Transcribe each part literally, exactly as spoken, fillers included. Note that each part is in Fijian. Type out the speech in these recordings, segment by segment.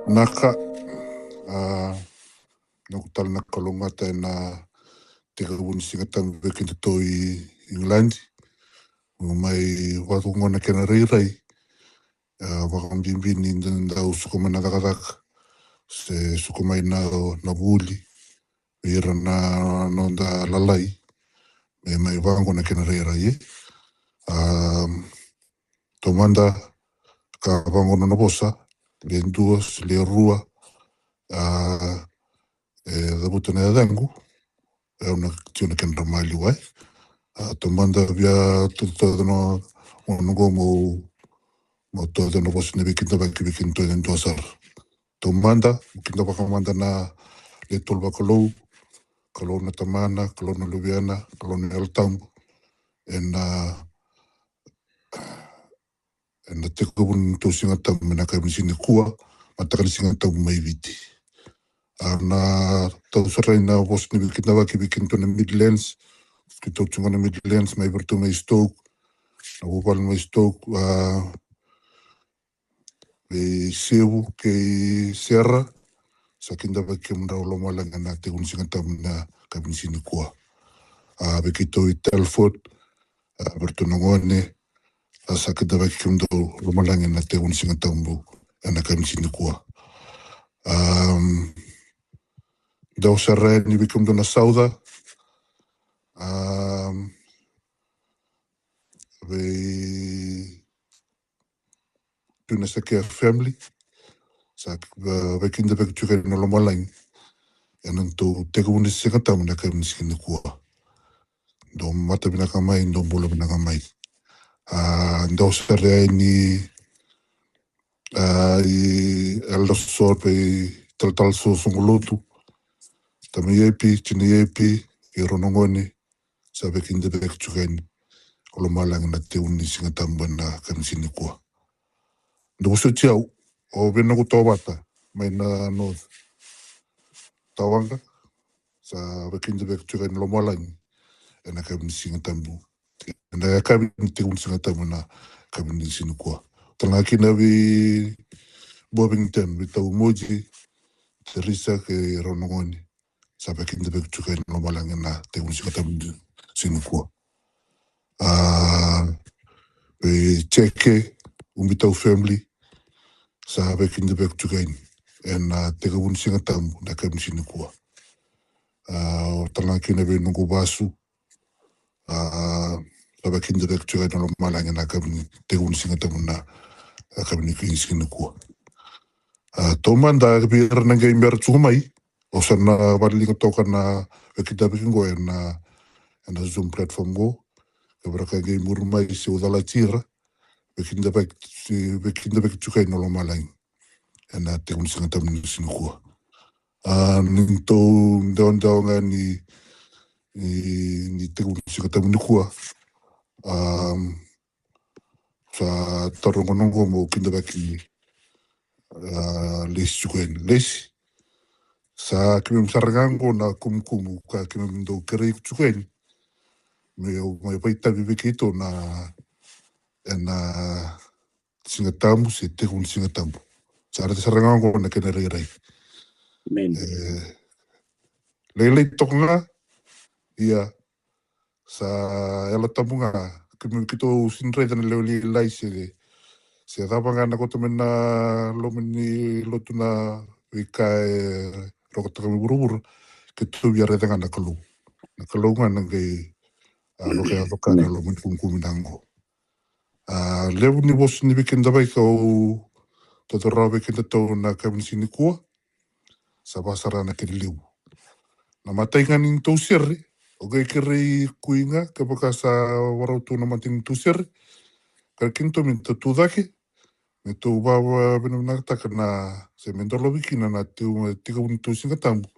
Naka, a, noqu tale na kalougata ena tekivu ni Siga Tabu vei kedatou i Igiladi. Mo mai vakacugona kena rairai, a, vakabibi ni da, dau suka mai na cakacaka se suka mai na, na vuli vei ira na noda lalai. Me mai vaqo na kena rairai, e. A, taumada ka vaqo na nona vosa, le dua se le rua, a, e cavuta na yacaqu, e au na tiko na kedra maliwai. A, taumada via tauca na gauna oqo mo, mo tauca na vosa ni veikidavaki vei kedatou e dua sara. Taumada, mo kidavaka mada na le tolu vakalou, Kalou na Tamana, Kalou na Luvena, Kalou na Yalo Tabu. Ena, ena tekivu ni tou Siga Tabu ena yakavi ni siga nikua, mataka ni Siga Tabu mai Viti. A, na tau sarai na vosa ni veikidavaki vei kedatou na Midlands, kedatou tiko na Midlands, mai vei iratou mai Stoke, na vuvale mai Stoke, a, vei Sevu kei Sera, sa kidavaki kemudrau lomalagi ena tekivu ni Siga Tabu ena yakavi ni siga nikua. A, vei keitou i Telford, a, vei iratou na gone, a, sa kidavaki kemudrau lomalagi ena tekivu ni Siga Tabu ena yakavi ni siga nikua. Am, dau sara yani vei kemudrau na Sauca, am, vei Tuna Sakia family, sa, a, veikidavaki tiko yani na lomalagi ena nodatou tekivu ni Siga Tabu ena yakavi ni siga nikua. Dou mata vinaka mai, dou bula vinaka mai. A, dau sara yani, a, i Elder Sosoro, i talatala Sosoro Lotu, tamai Epi, tinai Epi, i rau na gone, sa veikidavaki tiko yani o lomalagi ena tekivu ni Siga Tabu ena yakavi ni siga nikua. Dou vosoti au, o Veinoku Tovata, mai na North. Tawaqa, sa veikidavaki tiko yani o lomalagi ena yakavi ni Siga Tabu. Ena yakavi ni tekivu ni Siga Tabu ena yakavi ni siga nikua. Tale ga kina vei Bovington, vei tau Moji, Teresa kei rau na gone. Sa veikidavaki tiko yani o lomalagi ena tekivu ni Siga Tabu ni siga nikua. A, vei Jeke, Ubi tau family, sa veikidavaki tiko yani ena tekivu ni Siga Tabu ena yakavi ni siga nikua. A, tale ga kina vei noqu vasu, a, sa veikidavaki tiko yani o lomalagi ena yakavi ni, tekivu ni Siga Tabu ena yakavi ni siga nikua. A, taumada vei ira na qai bera tiko mai, au sa na vakaliga toka na veikidavaki qo ena, ena Zoom platform qo. Kevaka qai muri mai se au calati ira, veikidavaki, veikidavaki tiko yani o lomalagi ena tekivu ni Siga Tabu ni siga nikua. A, ni tou dewadewa ga ni, ni, ni tekivu ni Siga Tabu nikua. A, sa taroga noqu mo kidavaki, a, lesi tiko yani. Lesi. Sa keimami sara ga qo na kumukumu ka keimami dau kerei tiko yani. Me, me vakaitavi vei keitou na, ena Siga Tabu se tekivu ni Siga Tabu. Sa raica sara ga qo na kena rairai. Amen. E, lailai toka ga, ia, sa Yalo Tabu ga, keimami keitou sini raica na lewe lailai se, se cava ga na koto mai na loma ni lotu na veika e rokotaka mai vuravura, keitou via raica ga na Kalou. Na Kalou ga na qai, a, vakayaco ka na loma ni kumukumu na qo. A, levu ni vosa ni veikidavaki kau tauca rawa vei kedatou na yakavi ni siga nikua. Sa vakasara na kena levu. Na matai ga ni tou sere, au qai kerei Kui ga, kevaka sa vakarau tu na matai ni tou sere. Kerei kedatou me tou tu cake, me tou vakavinavinakataka na, se me dolavi kina na tou, tekivu ni tou Siga Tabu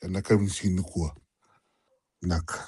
ena yakavi ni siga nikua. Naka.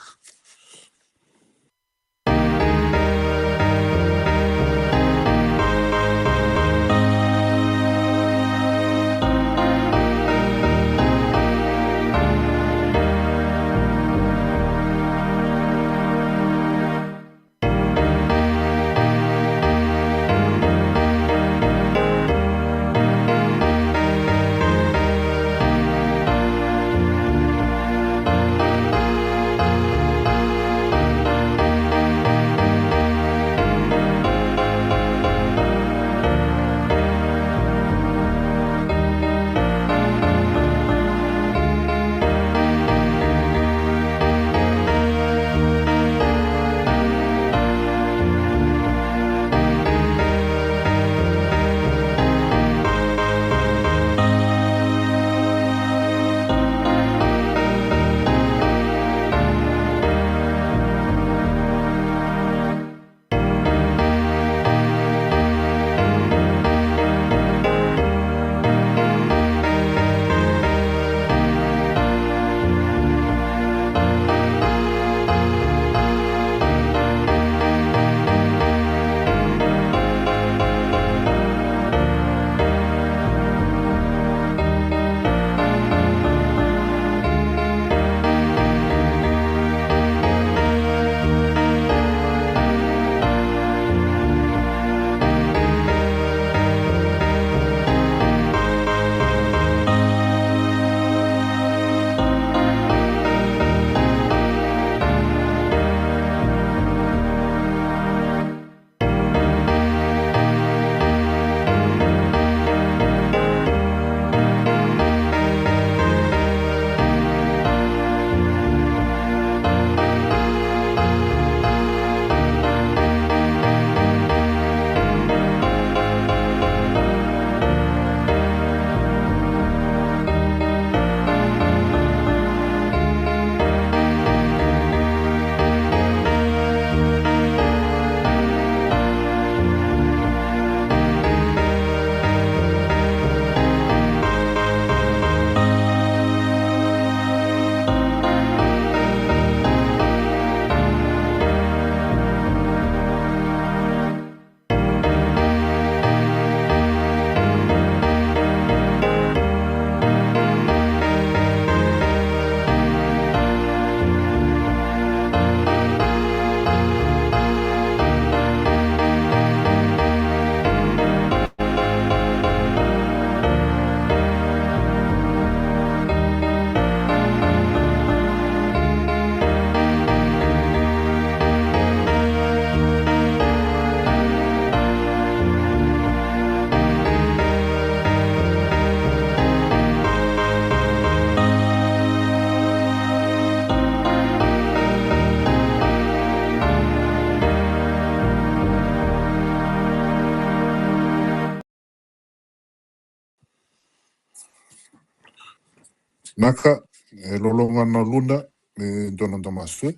Naka, e lolo ga na luna, e dua na da masu, e.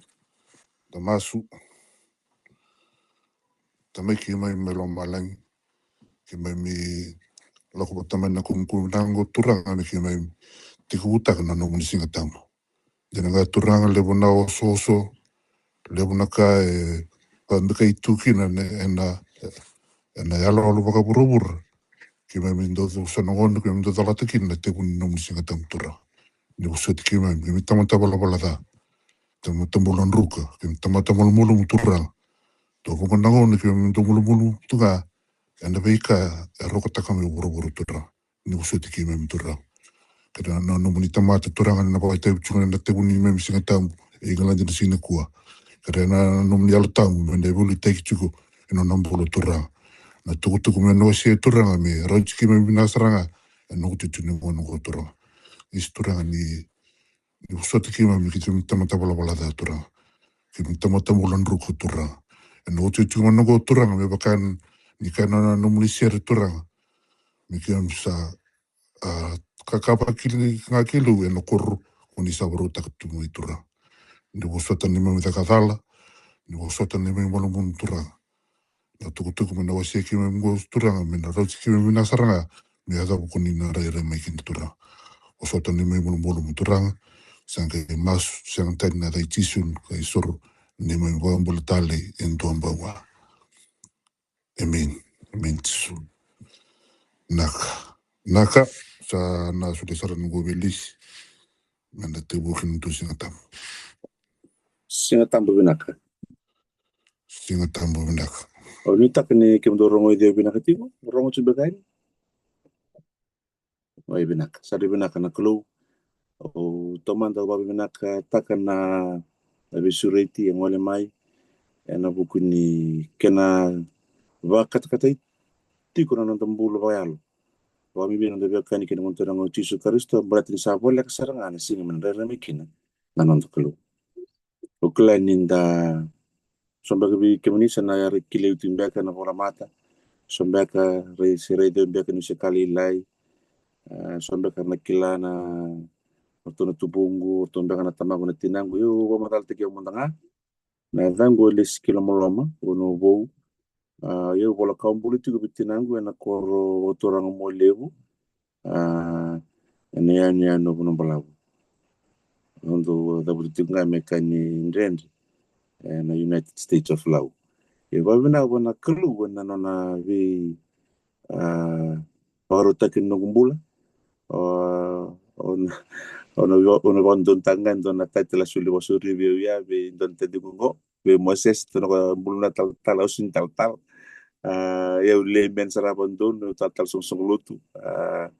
Da masu. Tamai keimami mai lomalagi, keimami lako vata mai na kumukumu na qo Turaga me keimami tekivutaka na nomuni Siga Tabu. Dina ga Turaga levu na osooso, levu na ka e vakabikai tu kina ena, ena, ena yaloyalo vakavuravura. Keimami dau sa na gona, keimami dau calata kina na tekivu ni nomuni Siga Tabu Turaga. Ni vosoti keimami, keimami tamata valavala ca. Tamata bula druka, keimami tamata malumalumu Turaga. Dau vuqa na gauna keimami dau malumalumu tu ga ena veika e rokotaka mai vuravura Turaga. Ni vosoti keimami Turaga. Keda na nomuni tamata Turaga na vakaitavi tu ga na tekivu ni neimami Siga Tabu e Igiladi na siga nikua. Keda na nomuni Yalo Tabu me na veiliutaki tiko ena nona bula Turaga. Na tukutuku me na wasea Turaga me rauti keimami vinaka sara ga ena noqu tutu ni gauna oqo Turaga. Isi Turaga ni ni vosota keimami, keimami tamata valavala ca Turaga. Keimami tamata bula druka Turaga. Ena oti oti mai na qo Turaga me vaka ni kaya na nomuni sere Turaga. Me keimami sa, a, kakava kili ga kei liu ena koro ko ni sa vakarautaka tu mai Turaga. Ni vosota neimami caka cala, ni vosota neimami malumalumu Turaga. Na tukutuku me na wasea keimami qo Turaga, me na rauti keimami vinaka sara ga, me yacova ko ni na rairai mai kina Turaga. Vosota neimami malumalumu Turaga, sa qai masu, sega tani na yaca i Jisu na kai soro, neimami vakabula tale e dua bau ga. Amen. Amen Jisu. Naka. Naka, sa na solia sara na qo vei Lisi. Me na tekivu kina tu Siga Tabu. Siga Tabu vinaka. Siga Tabu vinaka. Au nuitaka ni kemudou rogoci au vinaka tiko, rogo tu beka yani. Oi vinaka, sa dui vinaka na Kalou. Au taumada au vakavinakataka na, na veisureti e gole mai. Ena vuku ni kena vakatakatai tiko na noda bula vakayalo. Vakavinavinaka na noda veiwekani kei na Gone Turaga o Jisu Karisito, baleta ni sa voleka sara ga na siga me na rairai mai kina na noda Kalou. Au kila ni da so beka vei kemuni sa na yara kilai tu beka na volamata. So beka rai se rai dau beka ni se ka lailai. A, so beka na kila na ratou na tubuqu, ratou beka na tamaqu na tinaqu. Io, vakamacalataki au mada ga. Na yacaqu o Lesi Kilomaloma, o Novou. A, io, vola kawa bula tiko vei tinaqu ena koro vakaturaga Mualevu. A, ena yanuyanu o Vanuabalavu. Au dau cavuta tiko ga me ka ni Dredre ena United States of Lau. E vakavinaka vua na Kalou ena nona vei, a, vakarautaki na noqu bula. O, o na, o na, o na vakadodonutaka ga e dua na title a soli vakasauri vei au ya vei dua na tadiqu oqo, vei Moses, dua na ka bula na talatala, au sega ni talatala. A, ia au layman sara vakadodonu, au talatala soqosoqo lotu. A,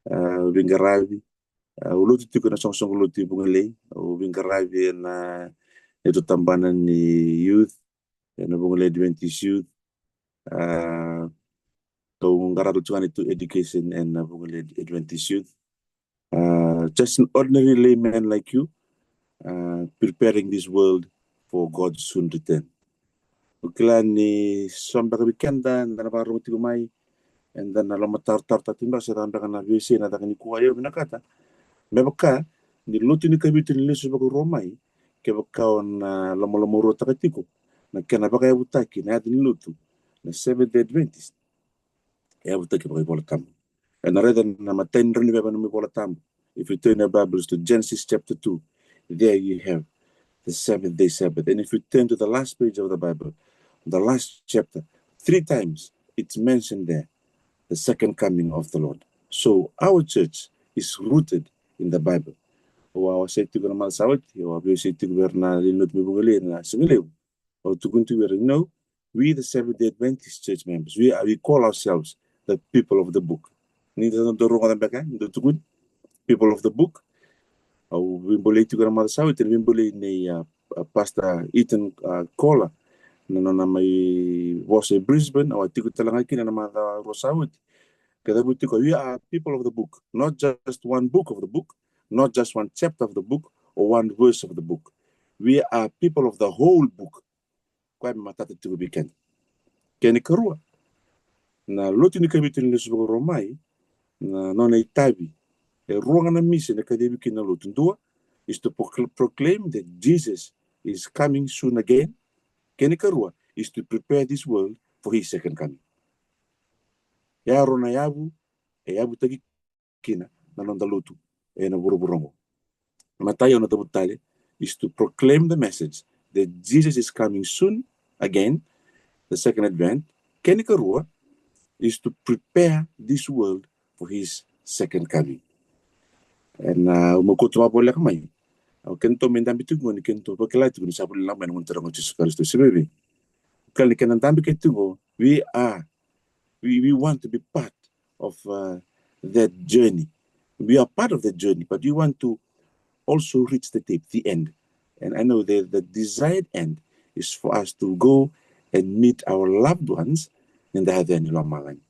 a, au veiqaravi. A, au lotu tiko ena soqosoqo lotu i Vugalei, au veiqaravi ena neitou tabana ni youth ena Vugalei Adventist Youth. A, au qaravi tiko ga neitou education ena Vugalei Adventist Youth. A, just an ordinary layman like you, a, preparing this world for God's soon return. Au kila ni so beka vei keda, eda na vakarorogo tiko mai, eda na lomatarotaro tiko beka se cava beka na veisei ena caka nikua. Ia au vinakata me vaka ni Lotu ni Kavitu ni Lesu Vakarua Mai, kevaka o na lomalomaruataka tiko na kena vakayavutaki na yaca ni lotu na Seventh Day Adventist, e yavutaki vakaivolatabu. Ena raica na imatai ni drau ni veva ni ivolatabu. If you turn your Bibles to Genesis chapter two, there you have the seventh day Sabbath. And if you turn to the last page of the Bible, the last chapter, three times it's mentioned there, the second coming of the Lord. So our church is rooted in the Bible. Au a wasea tiko na macawa sa oti, au a veiwasei tiko vei ira na lewe ni lotu mai Vugalei ena sigalevu. Au tukuna tiko vei ira, you know, we the Seventh Day Adventist church members, we are, we call ourselves the people of the book. Ni da dau rogoca beka, dau tukuni, people of the book. Au veibolei tiko na macawa sa oti, na veibolei nei, a, a, Pastor Ethan, a, Kola, na nona mai vosa e Brisbane, au a tiko tale ga kina na macawa rua sa oti. Ka cavuta tiko, we are people of the book, not just one book of the book, not just one chapter of the book, or one verse of the book. We are people of the whole book. Koya me matata tiko vei keda. Kena ikarua, na Lotu ni Kavitu ni Lesu Vakarua Mai, na nona itavi E rua ga na mission e kacivi kina na lotu. Dua is to procl-, proclaim that Jesus is coming soon again. Kena ikarua is to prepare this world for his second coming. E a rua na yavu e yavutaki kina na noda lotu ena vuravura oqo. Matai, au na cavuta tale, is to proclaim the message that Jesus is coming soon again, the second advent. Kena ikarua is to prepare this world for his second coming. Ena, ah, au mai kauta vakavoleka mai. Au, kedatou mai dabe tiko qo ni kedatou vakila tiko ni sa vuli na Lami ena gauna taroga o Jisu Karisito se veve. Kila ni keda dabe keda tiko qo, we are, we, we want to be part of, uh, that journey. We are part of that journey, but we want to also reach the tip, the end. And I know that the desired end is for us to go and meet our loved ones in the heaven, i lomalagi.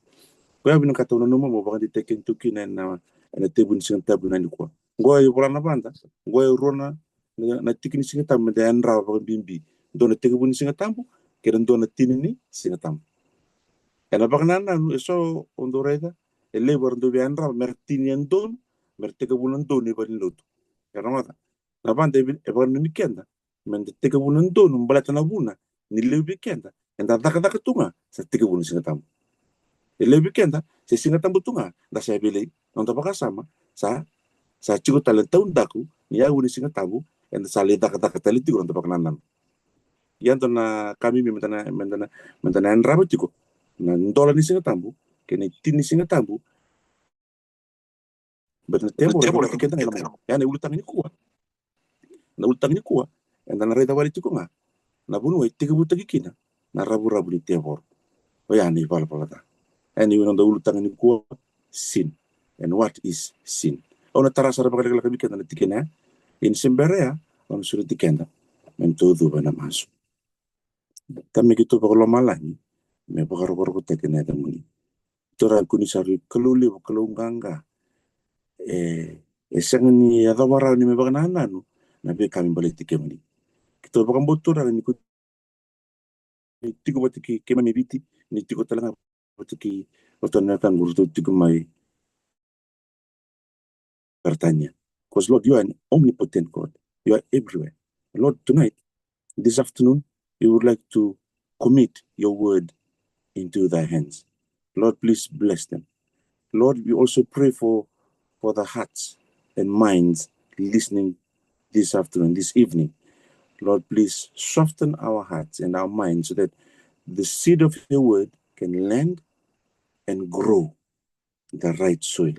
Koya vinakata au nanuma mo vakadeitaki kedatou kina ena, ena tekivu ni Siga Tabu nikua. Qo e vola na vada, qo e rua na, na, na tiki ni Siga Tabu meda yadrava vakabibi. Dua na tekivu ni Siga Tabu kei na dua na tini ni Siga Tabu. Ena vakanananu, eso o dau raica e levu era dau via yadrava mera tini e donu, mera tekivu na donu e valenilotu. E rogoca, na vada e vi-, e vakananumi keda meda tekivu na donu, baleta na vuna ni levu vei keda eda cakacaka tu ga sa tekivu na Siga Tabu. E levu vei keda se Siga Tabu tu ga da sa yavalei, noda vakasama sa, sa tiko tale na taudaku ni yavu ni Siga Tabu, eda sa lai cakacaka tale tiko, noda vakanananu. Ia dua na ka bibi meda na, meda na, meda na yadrava tiko na dola ni Siga Tabu kei na tini ni Siga Tabu. But na tevoro e vakaviti keda ga i loma. Ia na ulutaga nikua, na ulutaga nikua eda na raica wale tiko ga na vanua e tekivutaki kina na ravuravu ni tevoro. Oya na ivalavala ca. Ia na noda ulutaga nikua, sin. And what is sin? Au na tara sara vakalekaleka vei keda na tikina ya. Ia ni se bera ya, au na sureti keda me datou cuva ena masu. Tamai keitou vakalomalagi, me vakarokorokotaki na yacamuni. Turaga, ko ni sa rui Kalou levu, Kalou qaqa. E, e sega ni yacova rawa ni me vakanananu na veika me baleti kemuni. Keitou vakabauta, Turaga, ni ko ni tiko vata kei keimami e Viti, ni tiko tale ga vata kei ratou na wekaqu ratou tiko mai Peritania. Because, Lord, you are an omnipotent God. You are everywhere. Lord, tonight, this afternoon, we would like to commit your word into thy hands. Lord, please bless them. Lord, we also pray for, for the hearts and minds listening this afternoon, this evening. Lord, please soften our hearts and our minds so that the seed of your word can land and grow the right soil.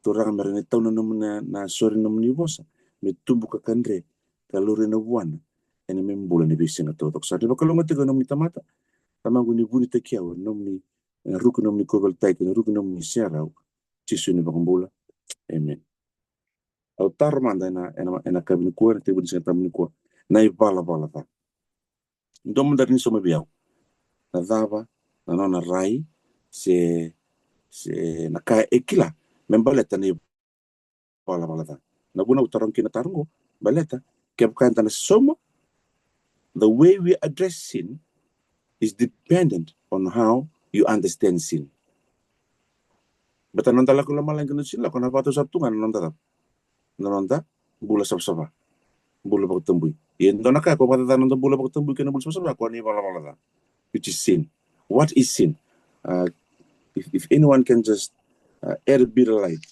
Turaga, me rawa ni tau na nomuni, na sore ni nomuni vosa, me tubu ka kadre, ka laurai na vuana ena nomuni bula ena veisiga taucoko. Sa ni vakalougatataki au na nomuni tamata, Tamaqu, ni vunitaki au ena nomuni, ena ruku ni nomuni kauveilatai, ena ruku ni nomuni serau, Jisu na iVakabula. Amen. Au taro mada ena, ena, ena yakavi nikua, ena tekivu ni Siga Tabu nikua, na ivalavala ca. Dua mada ni sauma vei au na cava na nona rai se, se na ka e kila me baleta na ivalavala ca. Na vuna au taroga kina na taro oqo, baleta kevaka eda na sauma, the way we address sin is dependent on how you understand sin. Baleta na noda lako i lomalagi, na noda sin lako, na vakatau sara tu ga na noda cava? Na noda bula savasava, bula vakatabui. Ia e dua na ka e vakacacana na noda bula vakatabui kei na bula savasava, koya na ivalavala ca, which is sin. What is sin? Uh, if, if anyone can just, uh, add a bit of light.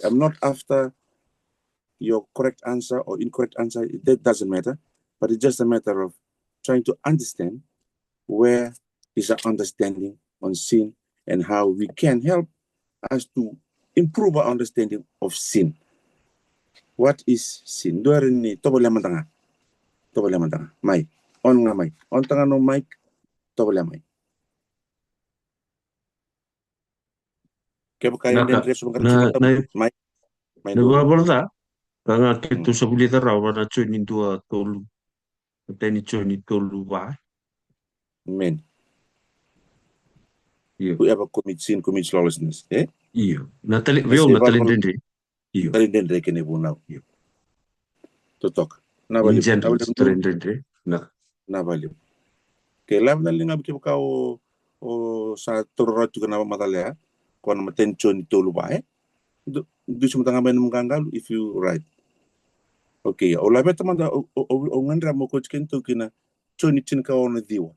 I'm not after your correct answer or incorrect answer. That doesn't matter. But it's just a matter of trying to understand where is our understanding on sin and how we can help us to improve our understanding of sin. What is sin? Dua, ni tovolea mada ga. Tovolea mada ga. Mai. On ga mai. On taka na mic. Tovolea mai. Kevaka e dredre, so na, na, mai. Mai na ivalavala ca. Ka ga keitou sa vulica rawa na Joni dua tolu. Matai ni Joni tolu va. Amen. Io. Whoever commits sin commits lawlessness, eh? Io. Na tale, vei au na talaidredre. Io. Talaidredre kei na ivunau. Io. Totoka. Na vale. In general, talaidredre. Na. Na vale. Ke lave na liga kevaka o, o sa toro rawa tiko na macala ya. Ko na matai ni Joni tolu va, eh? dusi mada ga mai na nomu qaqalo if you right. Okay, au laveta mada, au gadreva mo kauti kedatou kina Joni tinikaono ciwa.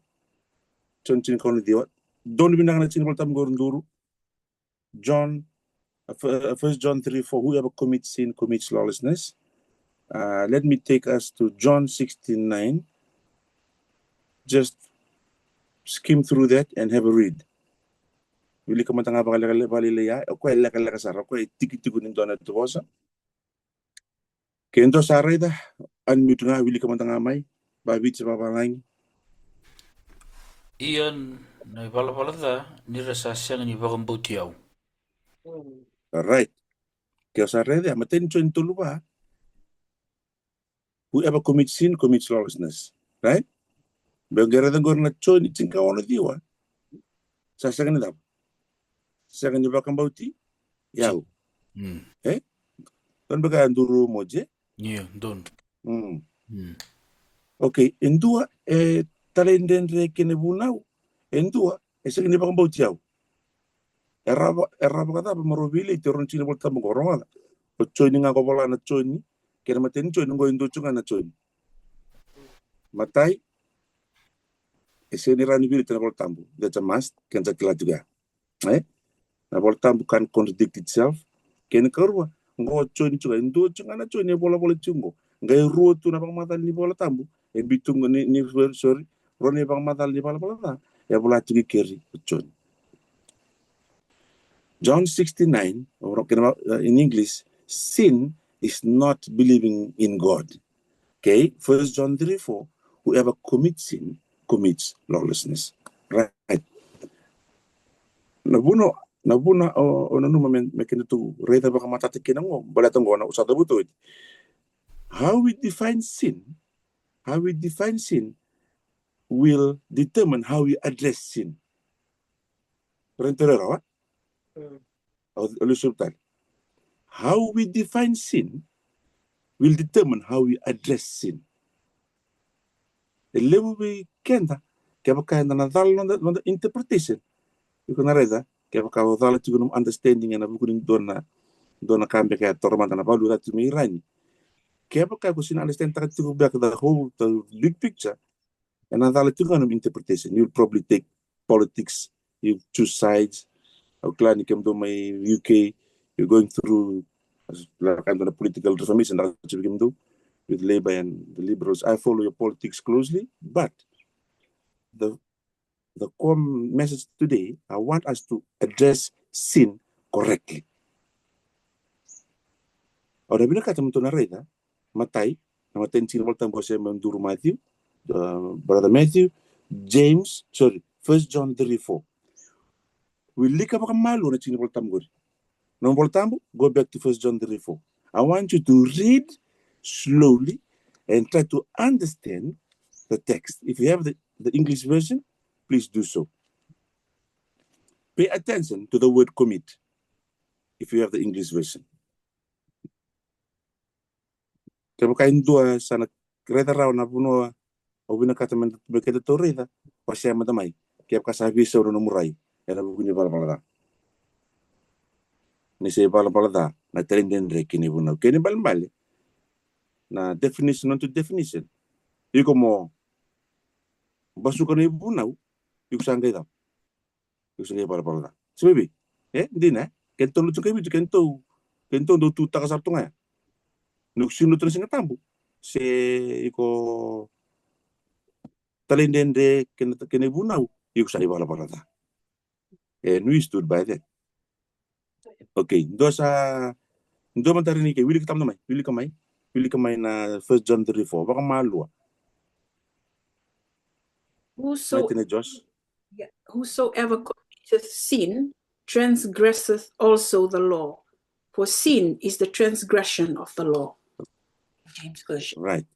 Joni tinikaono ciwa. Donu vinaka na tikina Volatabu qori duru. John, uh, First John three four, whoever commits sin commits lawlessness. Uh, let me take us to John sixteen nine. Just skim through that and have a read. Wilika mada ga vakalekaleka, vakalailai ya, o koya e lekaleka sara, o koya e tikitiki ni dua na vosa. Ke dua sa raica, unmute ga, wilika mada ga mai, vaviti vavalagi. Ia na ivalavala ca ni ra sa sega ni vakabauti au. Right. Ke o sa raica, matai ni Joni tolu va. Whoever commits sin commits lawlessness. Right? Be qai raica qori na Joni tinikaono ciwa. Sa sega ni cava? Sega ni vakabauti au. E? Donu beka ya duru moje? Io, donu. Okay, e dua e talaidredre kei na vunau. E dua e sega ni vakabauti au. E rawa, e rawa vakacava me rau veileti e rua na tikina Volatabu qo, rogoca. O Joni ga qo vola na Joni, kei na matai ni Joni qo e dua tu ga na Joni. Matai, e sega ni rawa ni veileti na Volatabu. That's a must, keda sa kila tiko ya. E? Na Volatabu can't contradict itself. Kei na karua, qo o Joni tu ga, e dua tu ga na Joni e volavola tiko qo. Qai rua tu na vakamacala ni Volatabu e biu tu qo ni, ni, sorry, rua na ivakamacala ni valavala ca e vola tiko i keri o Joni. John sixteen nine, or, uh, in English, sin is not believing in God. Okay, First John three four, whoever commits sin commits lawlessness. Right. Na vuna, na vuna o, o nanuma me, me kedatou raica vakamatata kina qo, baleta qo na usa cavuta oti. How we define sin, how we define sin will determine how we address sin. Rente rero, a? Mm. Au, au lesu tale. How we define sin will determine how we address sin. E levu vei keda, kevaka eda na cala noda, noda interpretation. Iko na raica, kevaka o cala tiko nomu understanding ena vuku ni dua na, dua na ka beka e toro mada na valu catu me irani. Kevaka ko sina understand taka tiko beka the whole, the big picture, ena cala tiko ga nomu interpretation. You'll probably take politics, you choose sides. Au kila ni kemudou mai U K, you're going through, like, kind of political reformation, that's what kemudou, with Labour and the Liberals. I follow your politics closely, but the, the core message today, I want us to address sin correctly. Au na vinakata mo tou na raica, matai, na matai ni tikina Volatabu, se me duru Matthew, uh, Brother Matthew, James, sorry, First John three four. Wilika vakamalua na tikina Volatabu qori. Na Volatabu, go back to First John three four. I want you to read slowly and try to understand the text. If you have the, the English version, please do so. Pay attention to the word commit. If you have the English version. Kevaka e dua sa na raica rawa na vanua au vinakata me, me kedatou raica, wasea mada mai. Kevaka sa veisau na nomu rai ena vuku ni valavala ca. Ni se valavala ca na talaidredre kei na ivunau. Kei na ibalebale na definition, noda definition. Iko mo basuka na ivunau, iko sa qai cava? Iko sa qai valavala ca. Se vei? E dina, e? Kedatou lotu qai vitu, kedatou, kedatou dau tutaka sara tu ga ya. Ni ko sega ni lotu na Siga Tabu, se iko talaidredre kei na, kei na ivunau, iko sa ivalavala ca. And we stood by that. Okay, dua sa, dua mada rini ke, wilika tamata mai, wilika mai, wilika mai na First John three four, vakamalua. Whoso- Maite na Josh. Yeah. Whosoever committeth sin transgresseth also the law, for sin is the transgression of the law. James Version. Right.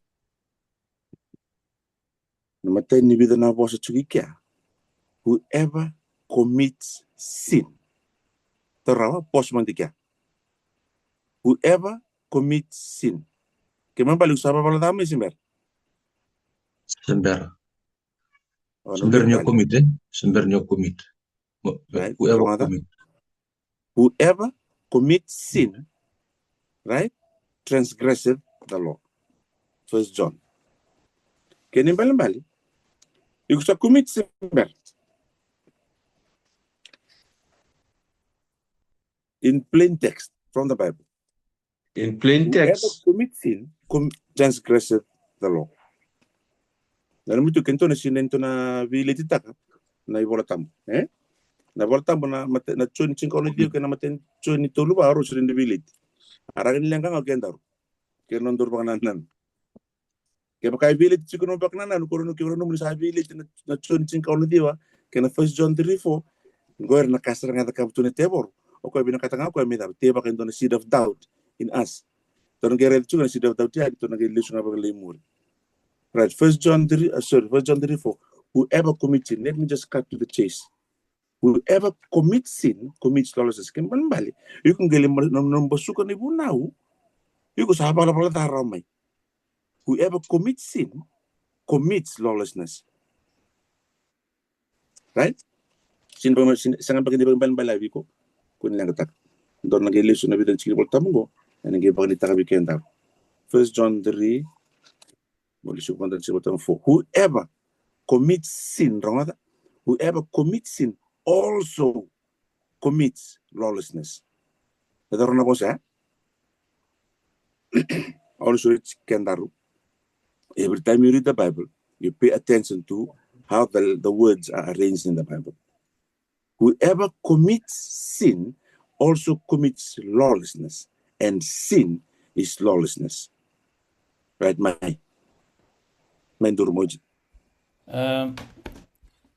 Na matai ni vica na vosa tiko i kea. Whoever commits sin. Tarawa, pause mada i kea. Whoever commits sin. Ke me baleta sa valavala ca mai se bera? Se bera. Se bera ni o commit, e? Se bera ni o commit. Right. Whoever commit. Whoever commits sin right, transgresseth the law. First John. Kena ibalebale, iko sa commit sin bera. In plain text from the Bible. In plain text. Whoever commits sin com- transgresseth the law. Na numutu keitou na sina keitou na veiletitaka na iVola Tabu, e? Na iVola Tabu na mate- na Joni tinikaono ciwa kei na mate- Joni tolu va, rau sina ni veiletitaka. A rawa ni leqa ga o kedaru kei na nodaru vakanananu. Kevaka e veileti tiko na vakanananu, ko rau kevaka rau ni sa veileti na, na Joni tinikaono ciwa kei na First John three four, qori na ka sara ga e cakava tu na tevoro. O koya vinakata ga o koya me cava, tei vaka e dua na seed of doubt in us. Tou na qai raica tiko na seed of doubt ya, tou na qai lesu ga vakalailai i muri. Right, First John three, uh, sorry, First John three four. Whoever commits sin, let me just cut to the chase. Whoever commits sin commits lawlessness. Kena ibalebale, iko qai lai ma- na- na basuka na ivunau, iko sa valavala ca rawa mai. Whoever commits sin commits lawlessness. Right? Sin baka sin sega baka ni baka bala bala viko. Ko ni leqataka. Dou na qai lesu na vica na tikina ni Vola Tabu qo. Ena qai vakadeitaka vei kedaru. First John three. Mo lesu vakadeitaka na tikina ni Vola Tabu four. Whoever commits sin, rogoca. Whoever commits sin also commits lawlessness. E cava na vosa ya? Au na sureti kedaru. Every time you read the Bible, you pay attention to how the, the words are arranged in the Bible. Whoever commits sin also commits lawlessness, and sin is lawlessness. Right, mai. Mai Duru Moji. E,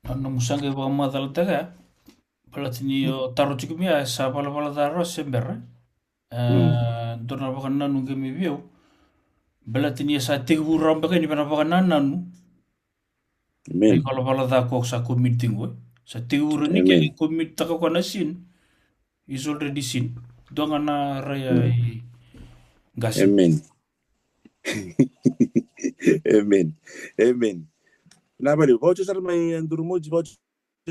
na nomu sa qai vakamacalataka ya, baleta ni o taro tiko mai ya, sa valavala ca rawa se bera. E, dua na vakananu qai mai vei au. Baleta ni sa tekivu rawa beka ni vei na vakanananu. Amen. Ivalavala ca ko sa commit tiko, e. Sa tekivu rawa ni ke commit taka ko na sin. Is already sin. Dua ga na raya i qase. Amen. Amen. Amen. Na vale, vauci sara mai Duru Moji, vauci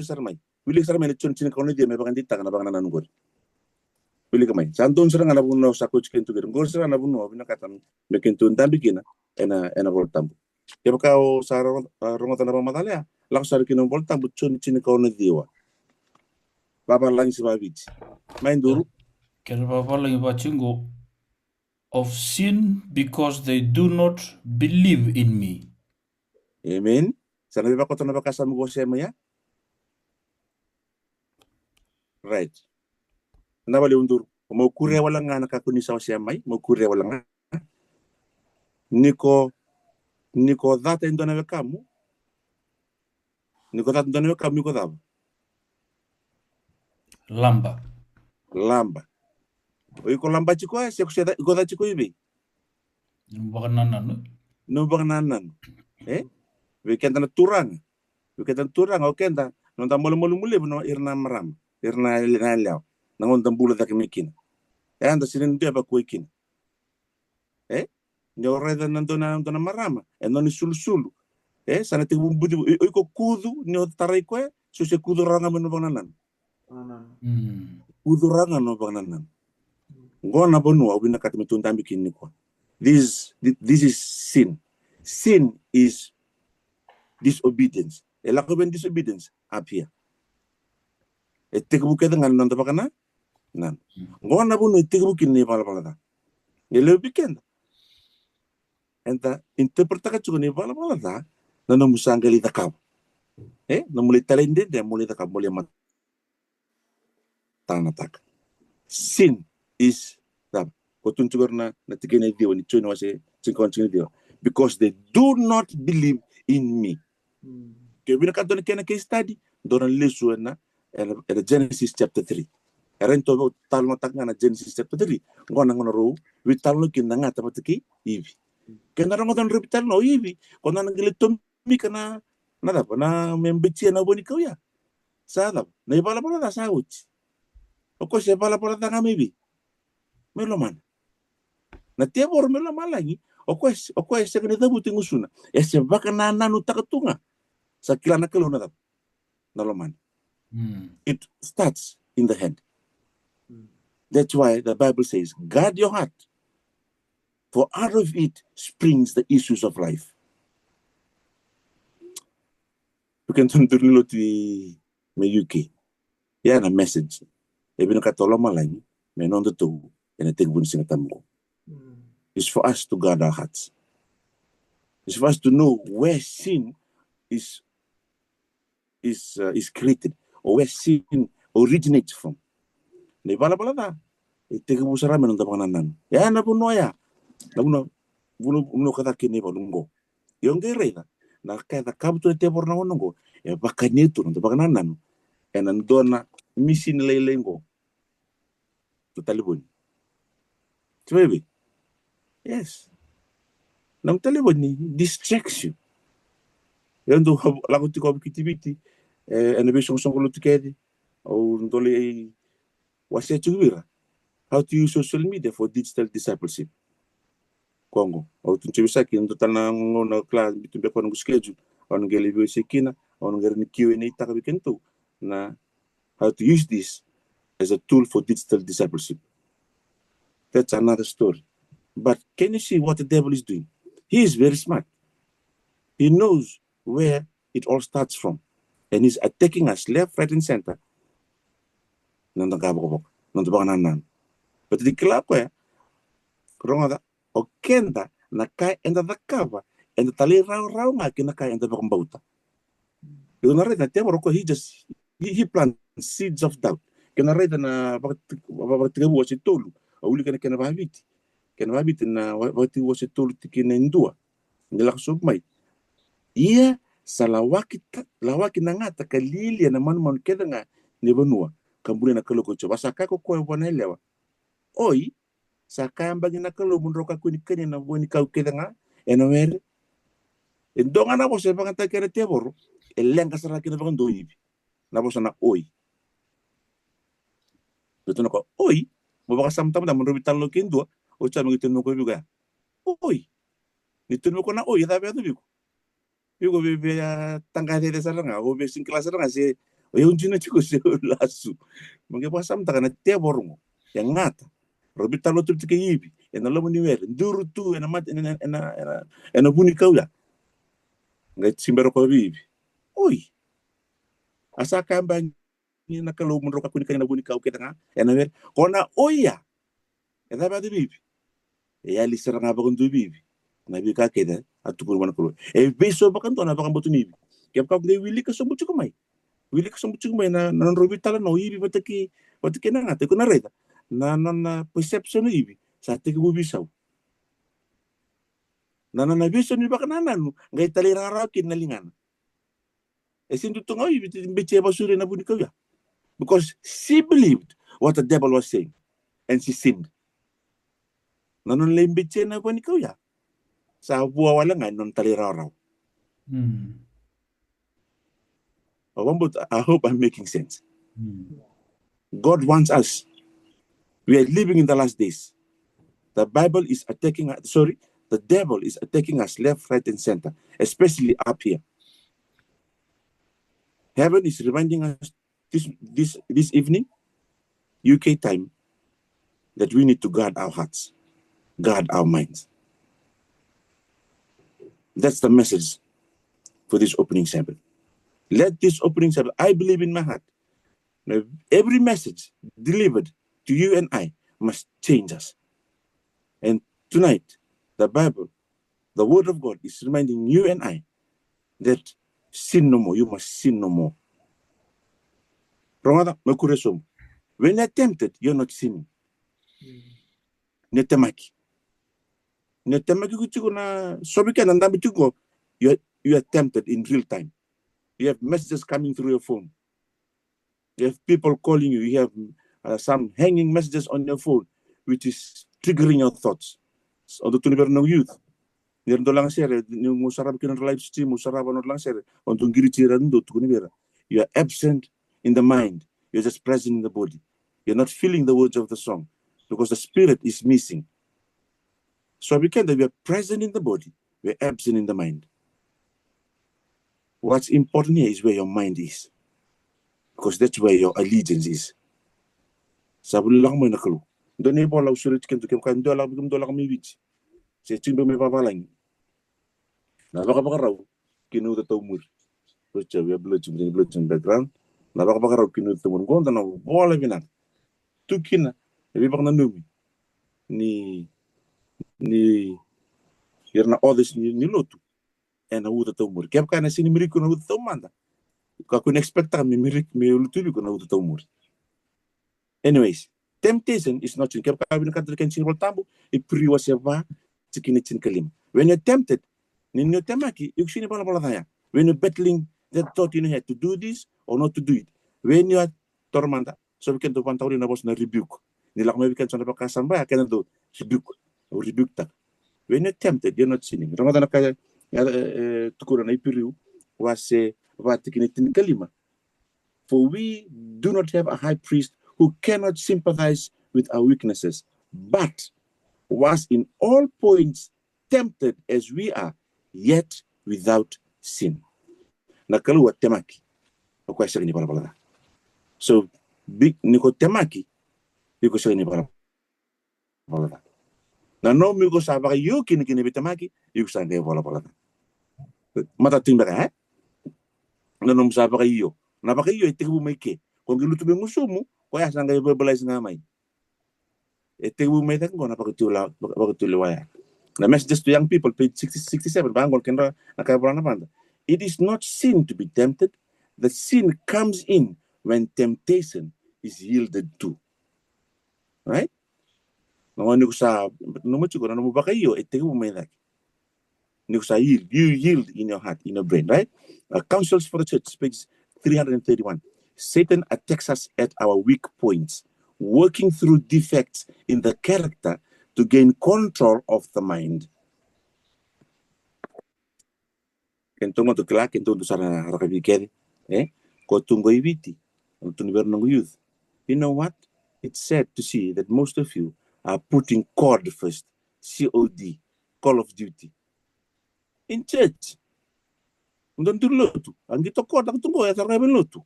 sara mai. Wilika sara mai na Joni tinikaono ciwa me vakadeitaka na vakanananu qori. Wilika mai. Sa donu sara ga na vanua sa kauti kedatou kina. Qori sara ga na vanua vinakata me kedatou dabe kina ena, ena Vola Tabu. Kevaka o sa ro- a, rogoca na vakamacala ya, lako sara kina Vola Tabu Joni tinikaono ciwa. Vavalagi se vaviti. Mai Duru. Kena vavalagi vati qo. Of sin because they do not believe in me. Amen. Sa na veivakoto na vakasama ko wasea mai ya. Right. Na vale Duru. Mo kuria wale ga na ka ko ni sa wasea mai. Mo kuria wale ga. Ni ko, ni ko cata e dua na wekamu. Ni ko cata e dua na wekamu, iko cava? Laba. Laba. O iko laba tiko ya, se ko se ca- iko ca tiko i vei? Nomu vakanananu. Nomu vakanananu. E? Vei keda na turaga. Vei keda na turaga, o keda, noda malumalumu levu na ira na marama, ira na yalewa. Na gauna da bula cake mai kina. E, da sega ni dua e vakuai kina. E? Ni o raica na dua na, dua na marama, e nona isulusulu. E, sa na tekivu buci, o iko kucu, ni o tarai koya, so se kucu rawa ga mai na vakanananu. Kucu rawa ga na vakanananu. Qo na vanua au vinakata me tou dabe kina nikua. This, this is sin. Sin is disobedience. E lako vei na disobedience, up here. E tekivu kece ga na noda vakanananu. Qo na vanua e tekivu kina na ivalavala ca. E levu vei keda eda interpretaka tiko na ivalavala ca na nomu sa qai lai cakava. E, nomu lai talaidredre, mo lai cakava, mo lai matanataka. Sin is cava? Ko tukuna tiko na, na tikina e ciwa ni Joni wase tinikaono tikina e ciwa. Because they do not believe in me. Ke vinakata na kena case study, dou na lesu ena, ena, ena Genesis chapter three. Era ni tou talanoataka ga na Genesis chapter three. Qo na gauna rau veitalanoa kina na gata vata kei Ivi. Keda rogoca na rau veitalanoa o Ivi, ko na qai lai tomika na, na cava, na me betia na vo ni kau ya. Sa cava? Na ivalavala ca sa oti. O koya se valavala ca ga mai vei? Mai lomana. Na tevoro mai lomalagi, o koya, o koya e sega ni cavuti gusuna. E se vakanananutaka tu ga. Sa kila na Kalou na cava? Na lomana. It starts in the head. That's why the Bible says, guard your heart For out of it springs the issues of life. Vei keda na duri ni lotu i mai U K, ia na message e vinakata o lomalagi me nodatou ena tekivu ni Siga Tabu qo is for us to guard our hearts. Is for us to know where sin is is uh, is created or where sin originates from. Na ivalavala ca e tekivu sara mai na noda vakanananu. Ia na vanua ya, na vanua, vanua, vanua ka caka kina na ivalu qo. Io, qai raica na ka e cakava tu na tevoro na gauna qo, e vakania tu na noda vakanananu ena dua na misini lailai qo. Na talevoni. Sa vei? Yes. Na talevoni distracts you. Au dau lako tiko au kitiviti, e, ena veisoqosoqo lotu kece, au dau lai wasea tiko vei ira how to use social media for digital discipleship. Koya qo, au tukuna tiko vei Saki, dua tale na gauna, kila, biu tu beka na noqu schedule, au na qai lai veiwasei kina, au na qai rawa ni Q and A-taka vei kedatou na how to use this as a tool for digital discipleship. That's another story. But can you see what the devil is doing? He is very smart. He knows where it all starts from. And he's attacking us left, right, and center. Na noda qavokavoka, na noda vakanananu. But ni kila o koya, rogoca, o keda, na ka eda cakava, eda talairawarawa ga ki na ka eda vakabauta. Iko na raica na tevoro o koya, he just, he, he plants seeds of doubt. Ke na raica na Vakatekivu wase tolu, au wilika na kena vakaviti. Kena vakaviti na Vakatekivu wase tolu tikina e dua. Ni lako sobu mai. Ia sa lawaki, lawaki na gata ka lialia na manumanu kece ga ni vanua, ka bulia na Kalou ko Jiova. Sa kaya ko koya vua na yalewa, oi, sa kaya bagi na Kalou mo drau kakua ni kania na vua ni kau kece ga ena were. E dua ga na vosa e vakayagataki ena tevoro, e leqa sara kina vakadua o Ivi. Na vosa na oi. Dua tu na ka oi, mo vakasamataka mo drau veitalanoa kei dua, oti sa mo qai tukuna mai o koya vei iko ya, oi. Ni tukuna mai o koya na oi, e cava e yaco vei iko? Vei iko vei, vei a taqa cece sara ga, o vei sega ni kila sara ga se o yau dina tiko se o lasu. Mo qai vakasamataka na tevoro qo. E gata. Rau veitalanoa tu kei Ivi ena loma ni were, duru tu ena mata, ena, ena, ena, ena vunikau ya. Qai se bera o koya vei Ivi, oi, a sa kaya bagi na Kalou mo drau kakua ni kania na vunikau kece ga ena were. Ko na oi ya, e cava e yaco vei Ivi? E yali sara ga vakadua vei Ivi na veika kece a tukuna vua na Kalou. E veisau vakadua na vakabauta ni Ivi. Kevaka o qai wilika sobu tiko mai, wilika sobu tiko mai na, na nodrau veitalanoa o Ivi vata kei, vata kei na gata, iko na raica na, na, na perception o Ivi sa tekivu veisau. Na, na, na veisau ni vakanananu qai talairawarawa kina na ligana. E sega ni tu ga o Ivi ni beci e vakasauri ena vunikau ya. Because she believed what the devil was saying. And she sinned. Na nona lai beci ena vunikau ya, sa vua wale ga ni nona talairawarawa. Mm. Au vakabauta, I hope I'm making sense. Mm. God wants us. We are living in the last days. The Bible is attacking us, sorry, the devil is attacking us left, right, and center, especially up here. Heaven is reminding us this, this, this evening, U K time, that we need to guard our hearts, guard our minds. That's the message for this opening Sabbath. Let this opening Sabbath, I believe in my heart, now, every message delivered to you and I must change us. And tonight, the Bible, the Word of God is reminding you and I that sin no more. You must sin no more. Rogoca, me kuri sobu. When you're tempted, you're not sinning. Ni temaki. Ni temaki ko tiko na, so vei keda na dabe tiko, you are, you are tempted in real time. You have messages coming through your phone. You have people calling you. You have, uh, some hanging messages on your phone, which is triggering your thoughts. So, au dau tukuna vei ira na youth, ni ra dau lagasere, ni au sarava kina na live stream, au sarava na lagasere, au dau qiriti ira, au dau tukuna vei ira, you are absent in the mind, you are just present in the body. You are not feeling the words of the song because the spirit is missing. So vei keda, we are present in the body, we are absent in the mind. What's important here is where your mind is, because that's where your allegiance is. Sa vuli lako mai na Kalou. Dua na ivola au sureti kemudou, kevaka dua lako, kemudou lako mai Viti, se tiko beka mai vavalagi. Na vakavakarau ki na uca taumuri. Rocha, we are bloating, bloating background. Na vakavakarau ki na uca taumuri. Qo da na vola vinaka. Tu kina e veivakananumi ni, ni ira na authors ni, ni lotu ena uca taumuri. Kevaka ena sega ni miriki iko na uca taumada, kakua ni expect-taka me miriki, me lutu vei iko na uca taumuri. Anyways, temptation is not sin. Kevaka vinakata na kena tiki ni Vola Tabu, Iperiu wase va, tikina tinikalima. When you're tempted, ni ni o temaki, iko sega ni valavala ca ya. When you're battling that thought in your head to do this or not to do it. When you are, taura mada, so we can do, vakatakila na vosa na rebuke. Ni lako mai vei keda so na vakasama ya, keda dau rebuke. Au rebuke-taka. When you're tempted, you're not sinning. Rogoca na ka e, e, e, tukuna na Iperiu wase va, tikina tinikalima. For we do not have a high priest who cannot sympathize with our weaknesses, but was in all points tempted as we are, yet without sin. Na Kalou a temaki, o koya sega ni valavala ca. So, bi-, ni ko temaki, iko sega ni valavala ca. Na nomu iko sa vakaio kina ki na veitemaki, iko sa qai valavala ca. Matata tiko beka, e? Na nomu sa vakaio. Na vakaio e tekivu mai ke. Ko qai lutu mai gusumu, koya sa qai verbalize ga mai. E tekivu mai cake qo na vakatulewa, vakatulewa ya. Na Messages to Young People, page sixty, sixty-seven, vaqo na kena, na ka e vola na vada. It is not sin to be tempted. The sin comes in when temptation is yielded to. Right? Na gauna ni ko sa, nomu tiko, na nomu vakaio e tekivu mai cake. Ni ko sa yield, you yield in your heart, in your brain, right? Uh, Counsels for the Church, page three hundred thirty-one. Satan attacks us at our weak points, working through defects in the character to gain control of the mind. Kena toka tu kila, kena toka tu sara na rakavi kece, e? Ko tu qo i Viti, ko tu ni vei ira noqu youth. You know what? It's sad to see that most of you are putting C O D first. C O D, Call of Duty. In church. Mo dau duri lotu. A qito C O D, a qito qo, e tara ga vei lotu.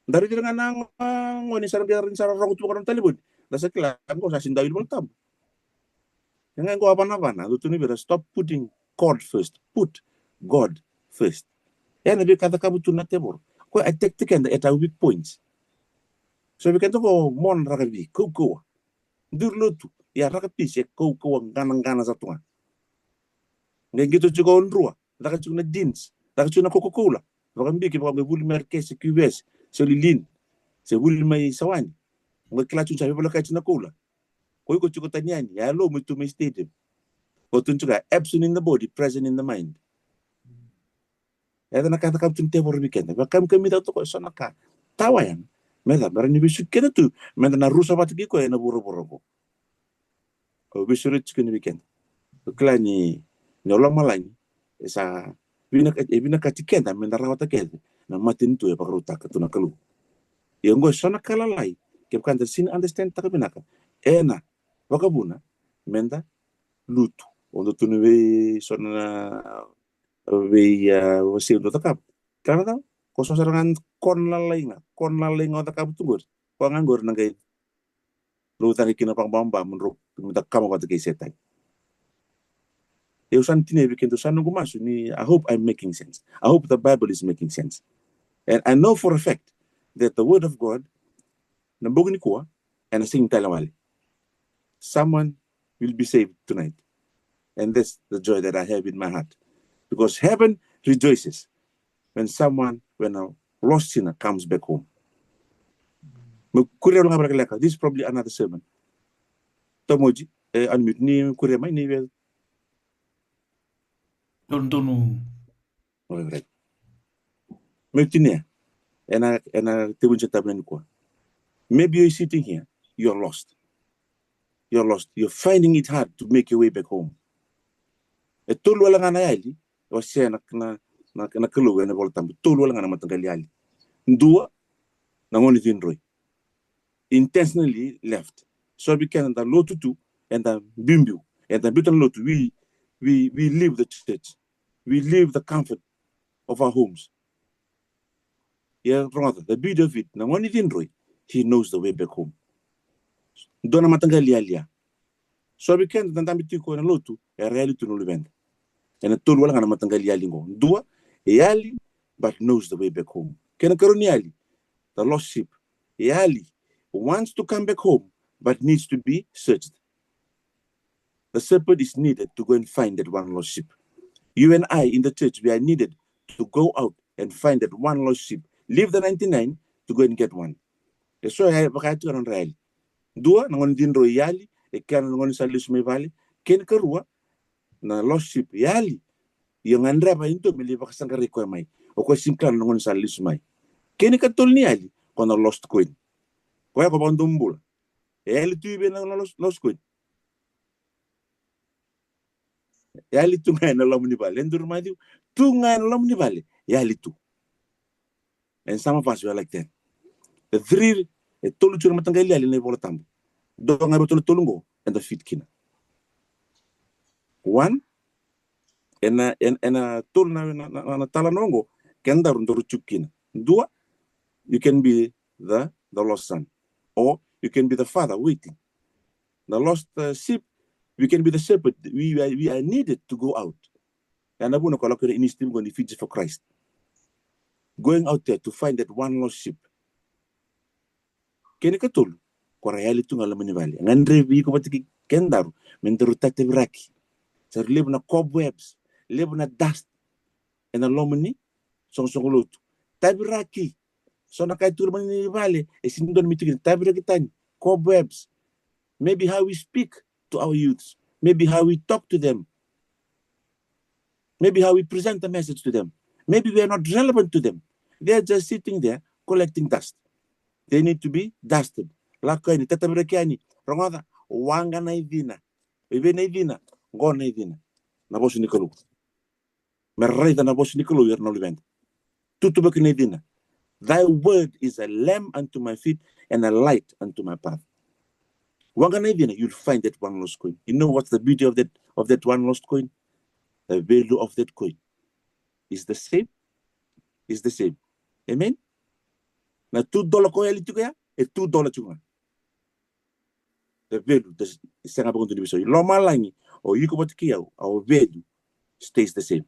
Da raici ira ga na gone, sara qai, sara rogo tu vaka na talevoni. Da sa kila, qo sa sega ni dau wili Vola Tabu. E ga qo a vanavana, dou tukuna vei ira, stop putting C O D first. Put God first. E na veika e cakava tu na tevoro. Ko e attack-taki keda at our weak points. So vei keda qo mo na rakavi, kaukauwa. Duri lotu, ia rakavi se kaukauwa, qanaqana sa tu ga. Qai qito tiko o Drua, caka tiko na Deans, caka tiko na Coca-Cola. Vakabiki, vaka qai vuli mai Arakese, Q V S, se Lilin, se vuli mai Sawani. Qai kila tiko ni sa veivolekati na koula. Ko iko tiko tani yani, yalo mo tu mai stadium. Ko tu tiko absent in the body, present in the mind. Eda na ka e cakava tu na tevoro vei keda. Vakamikamica toka eso na ka. Tawa yani. Me da, me rawa ni vesuki keda tu, me da na rusa vata kei koya ena vuravura qo. Au veisureti tiko ni vei keda. Au kila ni, ni o lomalagi e sa vinaka, e vinakati keda me da rawata kece na matanitu e vakarautaka tu na Kalou. Ia oqo eso na ka lalai, kevaka da sega ni understand-taka vinaka, ena vakavuna me da lutu. O dou tukuna vei so na vei, a, wasei dou cakava. Kila na cava? Ko so sara ga na kona lalai ga, kona lalai ga o cakava tu qori. Koya ga qori na qai lou cagi kina vakababa mo drau, me da kama vata kei Setani. Au sa na tinia vei keda, au sa noqu masu ni, I hope I'm making sense. I hope the Bible is making sense. And I know for a fact that the word of God, na bogi nikua, ena sega ni tale wale. Someone will be saved tonight. And that's the joy that I have in my heart. Because heaven rejoices when someone, when a lost sinner comes back home. Meu kuria wale ga vakalekaleka. This is probably another sermon. Tamoji, e, unmute, ni kuria mai, ni via. Donu, donu. Alright. Meu tinia ena, ena tevu ni se tabu nikua. Maybe you're sitting here, you're lost. You're lost. You're finding it hard to make your way back home. E tolu wale ga na yali e wasea na, na, na, na Kalou ena Vola Tabu. Tolu wale ga na mataqali yali. Dua, na gone cidroi. Intentionally left. So vei keda da lotu tu, eda biubiu, eda biuta na lotu, we, we, we leave the church. We leave the comfort of our homes. Ia rogoca, the beauty of it, na gone cidroi, he knows the way back home. Dua na mataqali yali ya. So vei keda da dabe tiko ena lotu, era yali tu na luveda. Ena tolu wale ga na mataqali yali qo. Dua, e yali, but knows the way back home. Kena karua ni yali, the lost sheep. E yali, wants to come back home, but needs to be searched. The shepherd is needed to go and find that one lost sheep. You and I in the church, we are needed to go out and find that one lost sheep. Leave the ninety-nine to go and get one. E so e vaka e tiko na nodra yali. Dua na gone dina e yali, e kena na gone sa lesu mai vale. Kena karua, na lost sheep e yali. Ia gadreva e dua me lai vakasaqarai koya mai. O koya sega ni kila na gone sa lesu mai. Kena katolu ni yali, ko na lost coin. Koya ko vakadomobula. E yali tu i vei na lost, lost coin? E yali tu ga ena loma ni vale. E duru mai tu, tu ga ena loma ni vale. E yali tu. And some of us were like that. The three, e tolu tu na mataqali yali ena iVola Tabu. Dua ga vei tolu, tolu qo, eda fit kina. One, ena, ena, ena tolu na, na, na, na talanoa qo, kedaru daru tiko kina. Dua, you can be the, the lost son. Or you can be the father waiting. The lost, uh, sheep, we can be the shepherd. We, we, are, we are needed to go out. Ya na vuna ko lako ena initiative qo ni Fiji for Christ. Going out there to find that one lost sheep. Kena katolu, ko ra yali tu ga loma ni vale. Gadrevi iko vata kei kedaru me daru tataviraki. Sa levu na cobwebs, levu na dust ena loma ni soqosoqo lotu. Taviraki. So na ka e tu loma ni vale, e sega ni dodonu me tu kina. Taviraki tani. Cobwebs. Maybe how we speak to our youths. Maybe how we talk to them. Maybe how we present the message to them. Maybe we are not relevant to them. They are just sitting there collecting dust. They need to be dusted. Lako yani, tataviraki yani. Rogoca, waqa na icina. E vei na icina? Qo na icina. Na vosa ni Kalou. Me raica na vosa ni Kalou, ira na luveda. Tutuvaki na icina. Thy word is a lamp unto my feet and a light unto my path. Waqa na icina, you'll find that one lost coin. You know what's the beauty of that, of that one lost coin? The value of that coin is the same. Is the same. Amen? Na two dollar ko yali tiko ya, e two dollar tiko ga. The value, the, sega vakadua ni veisau. I lomalagi, o iko vata kei au, our value stays the same.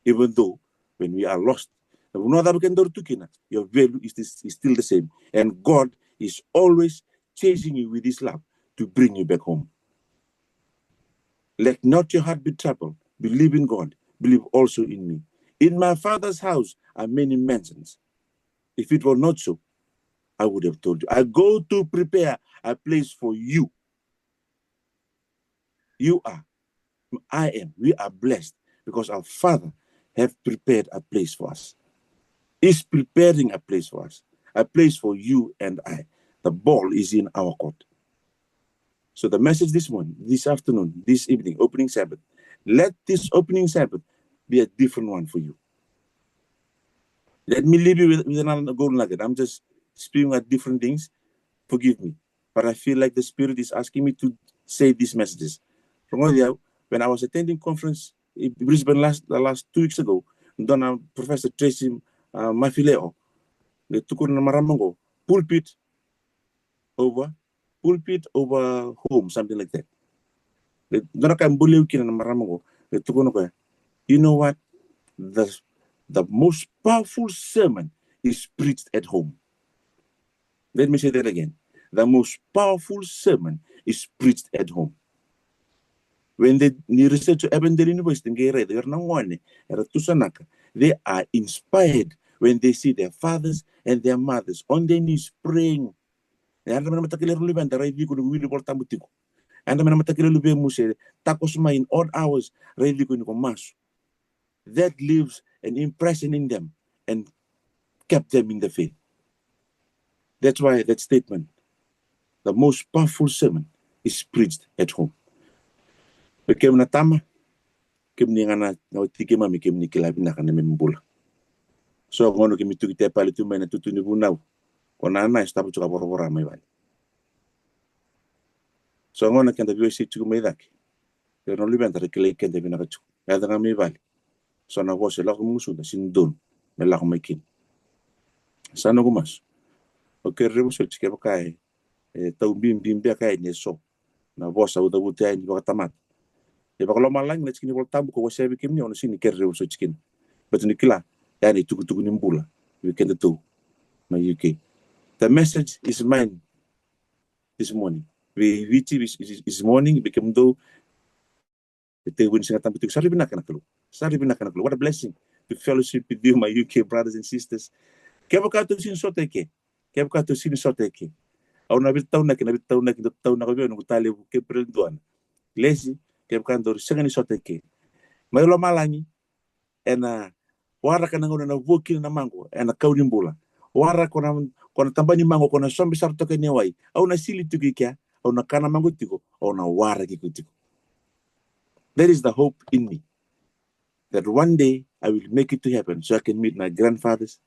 Even though when we are lost, na vanua cava kedaru tu kina, your value is, this, is still the same. And God is always chasing you with his love to bring you back home. Let not your heart be troubled. Believe in God. Believe also in me. In my Father's house are many mansions. If it were not so, I would have told you. I go to prepare a place for you. You are, I am, we are blessed because our Father have prepared a place for us. Is preparing a place for us, a place for you and I. The ball is in our court. So the message this morning, this afternoon, this evening, opening Sabbath, let this opening Sabbath be a different one for you. Let me leave you with, with another gold nugget. I'm just spewing out different things. Forgive me. But I feel like the Spirit is asking me to say these messages. Rogoci au, when I was attending conference in Brisbane last, the last two weeks ago, dua na Professor Tracy, uh, Mafileo, e tukuna na marama qo, pulpit over, pulpit over home, something like that. E dua na ka e buli au kina na marama qo, e tukuna o koya, you know what? The, the most powerful sermon is preached at home. Let me say that again. The most powerful sermon is preached at home. When they, ni research o Avondale University, qai raica, era na gone era tusanaka, they are inspired when they see their fathers and their mothers on their knees praying. Yadra mai na mataka lailai, luveda, raici iko ni ko wili Vola Tabu tiko. Yadra mai na mataka lailai, luvemu, se takoso mai in odd hours, raici iko ni ko masu. That leaves an impression in them and kept them in the faith. That's why that statement, the most powerful sermon is preached at home. Vei kemuni na tama, kemuni ga na wati keimami, kemuni kila vinaka na neimami bula. So gauna keimami tuki tepale tu mai na tutu ni vunau, ko na na e stava tiko a voravora mai vale. So gauna keda veiwasei tiko mai cake, ira na luveda ra kilai keda vinaka tiko. Yaco ga mai vale, so na vosa e lako mai gusuda, sega ni donu me lako mai kina. Sa noqu masu. Au kerea vosoti, kevaka e, e tau bibi beka yani e so, Na vosa au cavuta yani vakatamata. E vakalomalagi na tikina ni Vola Tabu ko wasea vei kemuni, au na sega ni kerea vosoti kina. Baleta ni kila, ya na itukutuku ni bula vei kedatou mai U K. The message is mine this morning. Vei Viti this, this, this morning, vei kemudou e tekivu ni Siga Tabu tiko. Sa rui vinaka na Kalou. Sa rui vinaka na Kalou. What a blessing to fellowship with you, my U K brothers and sisters. Kevaka tou sega ni sota eke, kevaka tou sega ni sota eke, au na veitaunaki, na veitaunaki, na veitaunaki vei au noqu talevu Kepereli Duana. Lesi, kevaka daru sega ni sota eke, mai lomalagi, ena waraka na gauna ena vua kina na maqo ena kau ni bula. Waraka ko na, ko na taba ni maqo, ko na sobe sara toka ena wai. Au na sili tiko i kea, au na kana maqo tiko, au na waraki iko tiko. That is the hope in me. That one day I will make it to heaven so I can meet my grandfathers.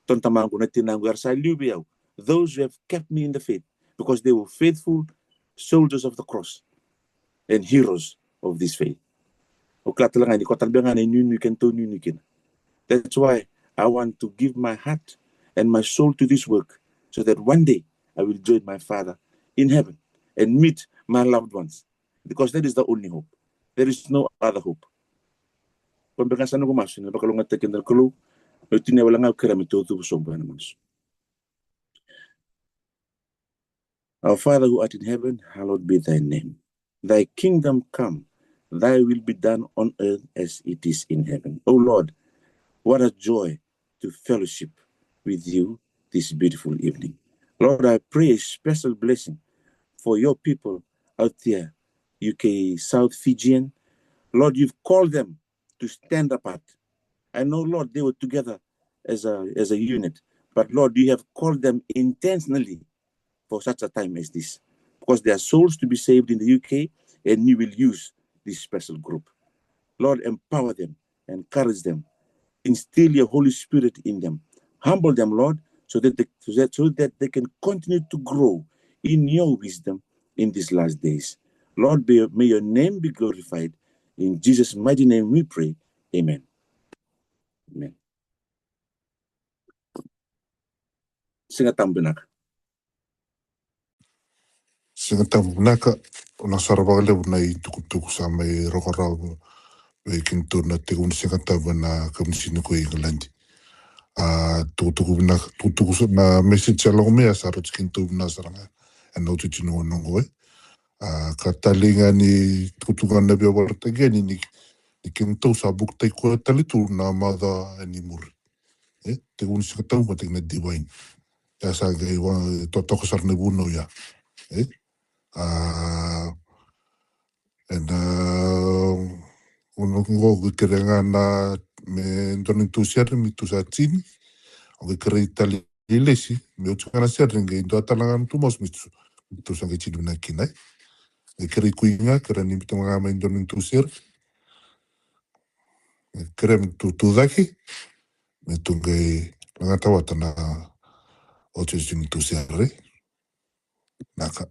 Tona tamaqu, na tinaqu, era sa liu vei au. Those who have kept me in the faith, because they were faithful soldiers of the cross and heroes of this faith. Au kila tale ga ni ko tale beka ga na inuinui keitou nuinui kina. That's why I want to give my heart and my soul to this work, so that one day I will join my Father in heaven and meet my loved ones, because that is the only hope. There is no other hope. Ko beka ga sa noqu masu, ena vakalougatataki keda na Kalou. Meu tinia wale ga, au kerea me tou cuva sobu ena masu. Our Father who art in heaven, hallowed be thy name. Thy kingdom come, thy will be done on earth as it is in heaven. Oh Lord, what a joy to fellowship with you this beautiful evening. Lord, I pray a special blessing for your people out there, U K South Fijian. Lord, you've called them to stand apart. I know, Lord, they were together as a, as a unit, but Lord, you have called them intentionally for such a time as this, because there are souls to be saved in the U K, and you will use this special group. Lord, empower them, encourage them, instill your Holy Spirit in them, humble them, Lord, so that they, so that, so that they can continue to grow in your wisdom in these last days. Lord, may, may your name be glorified. In Jesus' mighty name we pray. Amen. Amen. Siga Tabu vinaka. Siga Tabu vinaka. Au na sara vakalevu na itukutuku sa mai rokoroko vei keitou na tekivu ni Siga Tabu ena kamunisini ko Igiladi. A, tukutuku vinaka, tukutuku sa, na message sa lako mai ya sa rauti keitou vinaka sara ga ena iotioti ni gauna oqo, e. A, ka talei ga ni tukutuku ga na via vakaraitaki yani ni, ni keitou sa bukutaki koya tale tu na macawa ni muri. E, tekivu ni Siga Tabu vata kei na Divine. Ya sa qai totoka sara na vunau ya. E, a, ena, a, vunau oqo, au kerea ga na, me dua na neitou sere me tou sa tini. Au kerea tale i Lesi me oti ga na sere, qai dua tale ga na tou masu me tou, me tou sa qai tini vinaka kina, e. Au kerea i Kui ga, kerea ni biuta ga mai dua na neitou sere. Kerea me tou tucake me tou qai lagata vata na iotioti ni tou sere. Vinaka.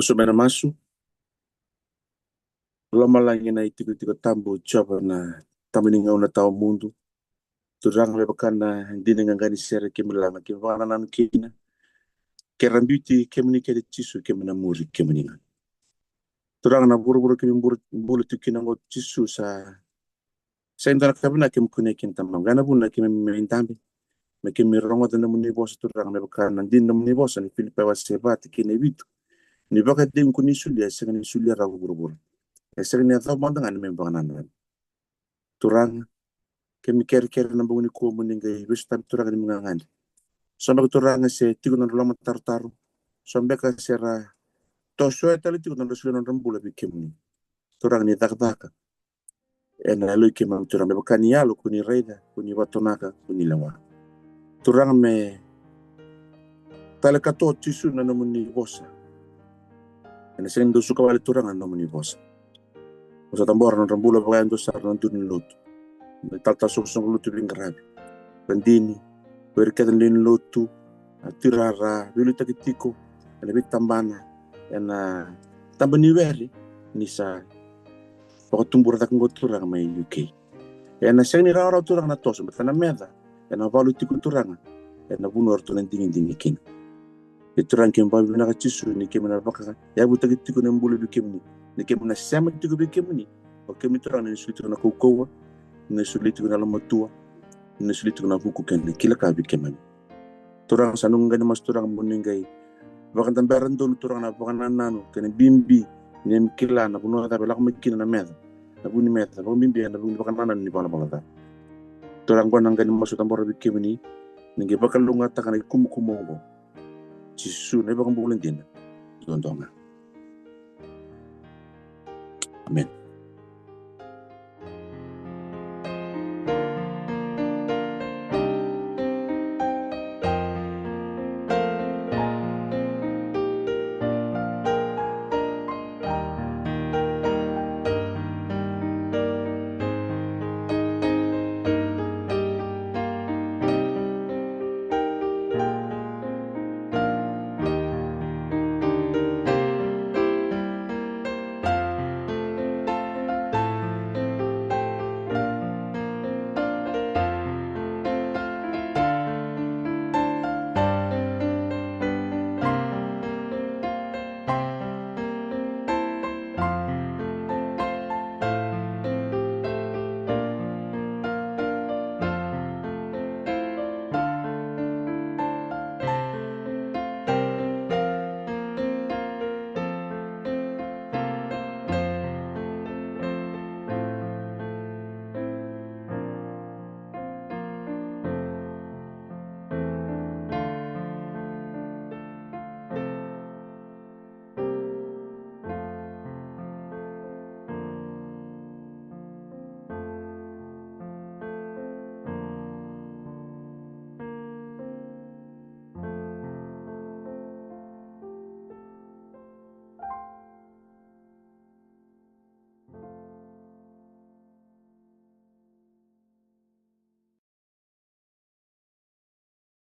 Sobe na masu. Lomalagi na itikotiko tabu, Jiova na tama ni gauna tawa mudu. Turaga, me vaka na dina ga ni sere kemi lama, kemi vakanananu kina. Kera biuti kemuni kece Jisu, kemi na muri kemuni ga. Turaga, na vuravura kemi bula tiko kina oqo Jisu, sa sega ni dua na ka vinaka kemi kunei kina Tamaqu. Qai na vuna kemi mai dabe me kemi rogoca na nomuni vosa Turaga, me vaka na dina nomuni vosa ni Filipai wase va tikina e vitu. Ni vakacegu ko ni solia, e sega ni solia rawa ko vuravura. E sega ni yacova mada ga ni me vakanananu. Turaga, kemi kerekere na bogi nikua mo ni qai vesu tabe Turaga ni me gagadre. So beka Turaga se tiko na nodra lomatarotaro. So beka se ra tosoya tale tiko na nodra solia na nodra bula vei kemuni. Turaga, ni cakacaka ena yaloi keimami Turaga, me vaka ni yalo ko ni raica, ko ni vatonaka, ko ni lewa. Turaga, me tale katoa Jisu na nomuni vosa. Ena sega ni dau suka wale Turaga na nomuni vosa. Mo sa tabora na nodra bula vakayadua sara na duru ni lotu, na talatala soqosoqo lotu veiqaravi, radini, o ira kece na lewe ni lotu, na tuirara veiliutaki tiko ena veitabana, ena taba ni were ni sa vakatubura cake oqo Turaga mai U K. Ena sega ni rawarawa Turaga na toso, baleta na meca ena valu tiko Turaga ena vanua ratou na digidigi kina. E Turaga, kemi vakavinavinaka Jisu ni kemi na vakayavutaki tiko na bula vei kemuni, ni kemi na sema tiko vei kemuni. O kemuni Turaga ni na solia tiko na kaukauwa, ni na solia tiko na yalomatua, ni na solia tiko na vuku kei na kila ka vei keimami. Turaga, sa noqu qai ni masu Turaga mo ni qai vakadabera donu Turaga na vakanananu kei na bibi ni kemi kila na vanua cava e lako mai kina na meca, na vu ni meca, vakabibi ena vu ni vakanananu ni valavala ca. Turaga, oqo na qai ni masu tabora vei kemuni, ni qai vakalougatataka na ikumukumu oqo. Jisu na iVakabula dina duadua ga. Amen.